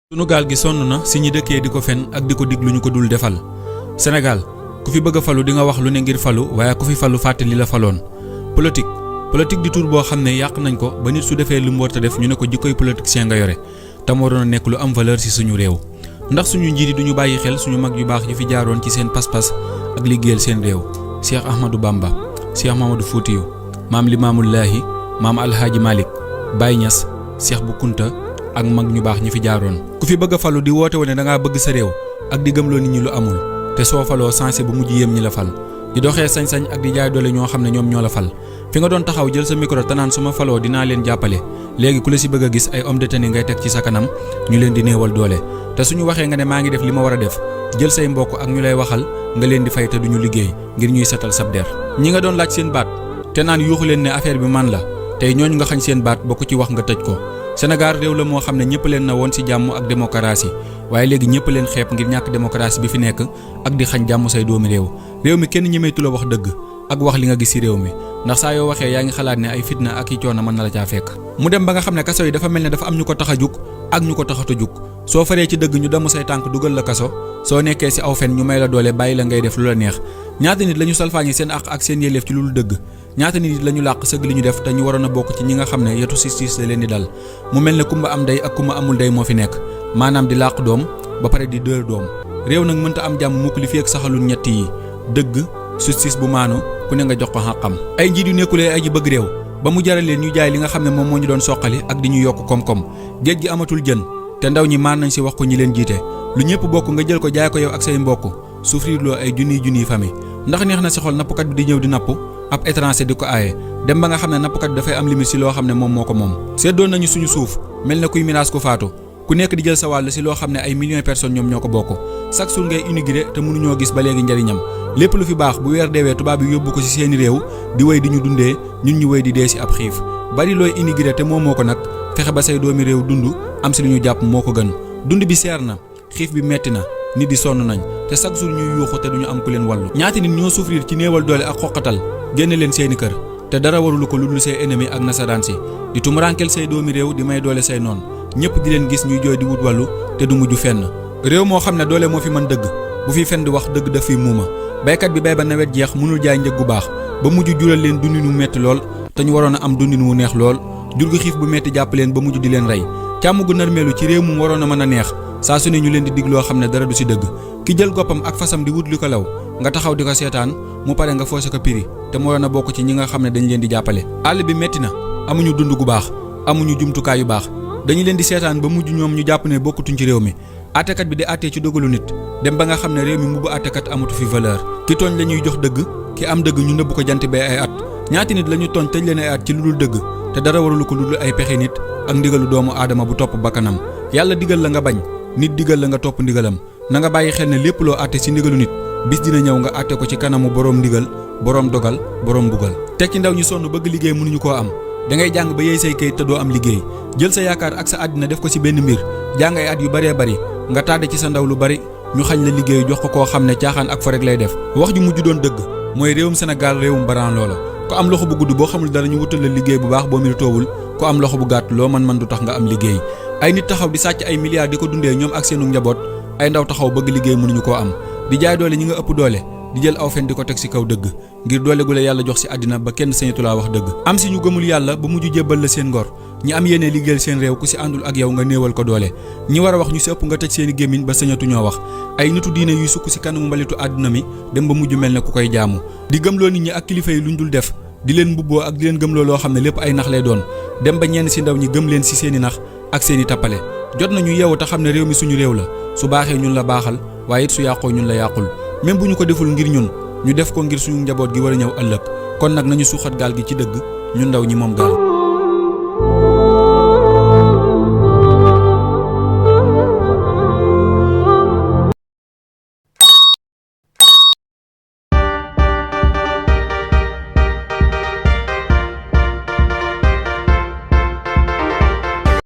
sunu gaal gi sonn na si ñi dëkkee di ko fen ak di ko dig lu ñu ko dul defal. Sénégal ku fi bëgg a falu di nga wax lu ne ngir falu waaye ku fi falu fàtte li la faloon. politique di tur boo xam ne yàq nañ ko ba nit su defee lu mu war a def ñu ne ko jikkoy politicien nga yore te moo doon nekk lu am valeur si suñu réew. ndax suñu njiit yi duñu bàyyi xel suñu mag yu baax yi fi jaaroon ci seen pas-pas ak liggéeyal seen réew. Cheikh Ahmadou Bamba, Cheikh Mamadou Foutiyou, maam Limaamullaahi, maam Alhaaji Malick, Baye Niass, Cheikh Bou Kounta ak mag ñu baax ñi fi jaaroon. ku fi bëgg a falu di woote wane da ngaa bëgg sa réew ak di gëmloo nit ñi lu amul te soo faloo sensé bu mujj yéem ñi la fal di doxee sañ-sañ ak di jaay doole ñoo xam ne ñoom ñoo la fal. fi nga doon taxaw jël sa micro te naan su ma faloo dinaa leen jàppale léegi ku la si bëgg a gis ay homme de tenue ngay teg ci sa kanam ñu leen di néewal doole te suñu waxee nga ne maa ngi def li ma war a def jël say mbokk ak ñu lay waxal nga leen di fay te duñu liggéey ngir ñuy setal sab der. ñi nga doon laaj seen baat te naan yuuxu leen ne affaire bi man la tey ñooñu nga xañ seen baat ba ku ci wax nga tëj ko. Sénégal réew la moo xam ne ñëpp leen na woon ci jàmm ak démocratie waaye léegi ñëpp leen xeeb ngir ñàkk démocratie bi fi nekk ak di xañ jàmm say doomi réew mi kenn ñemeetu la wax dëgg ak wax li nga gis ci réew mi ndax saa yoo waxee yaa ngi xalaat ne ay fitna ak i coono mën na la caa fekk. mu dem ba nga xam ne kaso yi dafa mel ne dafa am ñu ko tax a jug ak ñu ko taxatu jug soo faree ci dëgg ñu damm say tànk dugal la kaso soo nekkee ci aw fen ñu may la doole bàyyi la ngay def lu la neex. ñaata nit lañu salfaañi seen àq ak seen yelleef ci lu dëgg ñaata nit lañu làq sëgg li ñu def te ñu waroon a bokk ci ñi nga xam ne yetu justice la leen di dal mu mel ne kumba am ndey ak kumba amul ndey moo fi nekk maanaam di làq doom ba pare di dër doom. réew nag mënta am jàmm mukk li fi ak saxalul ñett yi dëgg justice bu maanu ku ne nga jox ko xàqam. ay njiit yu nekkulee ay ji bëgg réew ba mu jaral leen ñu jaay li nga xam ne moom moo ñu doon soqali ak di ñu yokk koom-koom géej gi amatul jën te ndaw ñi maan nañ ci wax ko ñi leen jiite lu ñëpp bokk nga jël ko jaay ko yow ak say mbokk souffrir loo ay junniy famille. ndax neex na ci xol nappkat bi di ñëw di napp ab étranger di ko aaye dem ba nga xam ne nappkat bi dafay am limite ci loo xam ne moom moo ko moom. seddoon nañu suñu suuf mel na kuy miraas ku faatu ku nekk di jël sa wàll ci loo xam ne ay millions personnes ñoom ñoo ko bokk chaque jour ngay immigré te mënuñoo gis ba léegi njariñam lépp lu fi baax bu weer deewee tubaab yi yóbbu ko ci seeni réew di wéy di ñu dundee ñun ñu wéy di dee ci ab xiif bari looy immigré te moom moo ko nag fexe ba say doomi réew dund am ci lu ñu jàpp moo ko gën dund bi seer na xiif bi metti na nit di sonn nañ te chaque jour ñuy yuuxu te duñu am ku leen wàllu ñaati nit ñoo souffrir ci néewal doole ak xoqatal génne leen seeni kër te dara warulu ko lu dul say ennemi ak nasaraan si di tumuraankel say doomi réew di may doole say noon ñëpp di leen gis ñuy jooy di wut wàllu te du mujj fenn réew moo xam ne doole moo fi mën dëgg bu fi fen di wax dëgg daf fi muuma baykat bi bay ba nawet jeex mënul jaay njëg gu baax ba mujj jural leen dundin wu metti lool te ñu waroon a am dundin wu neex lool jur gi xiif bu metti jàpp leen ba mujj di leen rey càmm gu narmeelu ci réew mu waroon a mën a neex saa su ne ñu leen di dig loo xam ne dara du ci dëgg ki jël goppam ak fasam di wut li ko law nga taxaw di ko seetaan mu pare nga foose ko piri te moo doon a bokk ci ñi nga xam ne dañ leen di jàppale. àll bi metti na amuñu dund gu baax amuñu jumtukaay yu baax dañu leen di seetaan ba mujj ñoom ñu jàpp ne bokkutuñ ci réew mi àttekat bi di àttee ci dogalu nit dem ba nga xam ne réew mi mbubu àttekat amatu fi valeur ki tooñ la ñuy jox dëgg ki am dëgg ñu nëbb ko jant bee ay at ñaati nit la ñu tooñ tëj leen ay at ci lu dul dëgg te dara warulu ko lu dul ay pexe nit ak ndigalu doomu aadama bu topp bakkanam yàlla digal la nga bañ nit digal la nga topp ndigalam na nga bàyyi xel ne lépp loo àtte ci ndigalu nit bis dina ñëw nga àtte ko ci kanamu boroom ndigal boroom dogal boroom mbugal teg ci ndaw ñi sonn bëgg liggéey mënuñu koo am da ngay jàng ba yey say kayit te doo am liggéey jël sa yaakaar ak sa àddina def ko ci benn mbir jàng ay at yu baree bari nga tàdde ci sa ndaw lu bari ñu xañ la liggéey jox ko koo xam ne caaxaan ak fa rek lay def wax ju mujj doon dëgg mooy réewum Sénégal réewum baran loola ku am loxo bu gudd boo xamul dara ñu wutal la liggéey bu baax boo méritoowul ku am loxo bu gàtt loo man du tax nga am liggéey ay nit taxaw di sàcc ay milliards di ko dundee ñoom ak seenu njaboot ay ndaw taxaw bëgg liggéey mënuñu koo am di jaay doole ñi nga ëpp doole di jël aw fen di ko teg ci kaw dëgg ngir doole gu la yàlla jox ci àddina ba kenn sañatu laa wax dëgg am ci ñu gëmul yàlla ba mujj jébbal la seen ngor ñi am yéene liggéeyal seen réew ku ci àndul ak yow nga néewal ko doole ñi war a wax ñu ci ëpp nga tëj seeni gémmiñ ba sañatu ñoo wax ay nitu diine yuy sukk ci kanamu mbalitu àdduna mi dem ba mujj mel ne ku koy jaamu di gëmloo nit ñi ak kilifa yi luñ dul def di leen mbubboo ak di leen gëmloo loo xam ne lépp ay nax lay doon dem ba ñenn ci ndaw ñi gëm leen ci seeni nax ak seeni tappale jot nañu yeewu te xam ne réew mi suñu réew la su baaxee ñun la baaxal waaye it su yàqoo ñun la yàqul même bu ñu ko deful ngir ñun ñu def ko ngir suñu njaboot gi war a ñëw ëllëg kon nag nañu suuxat gaal gi ci dëgg ñu ndaw ñi moom gaal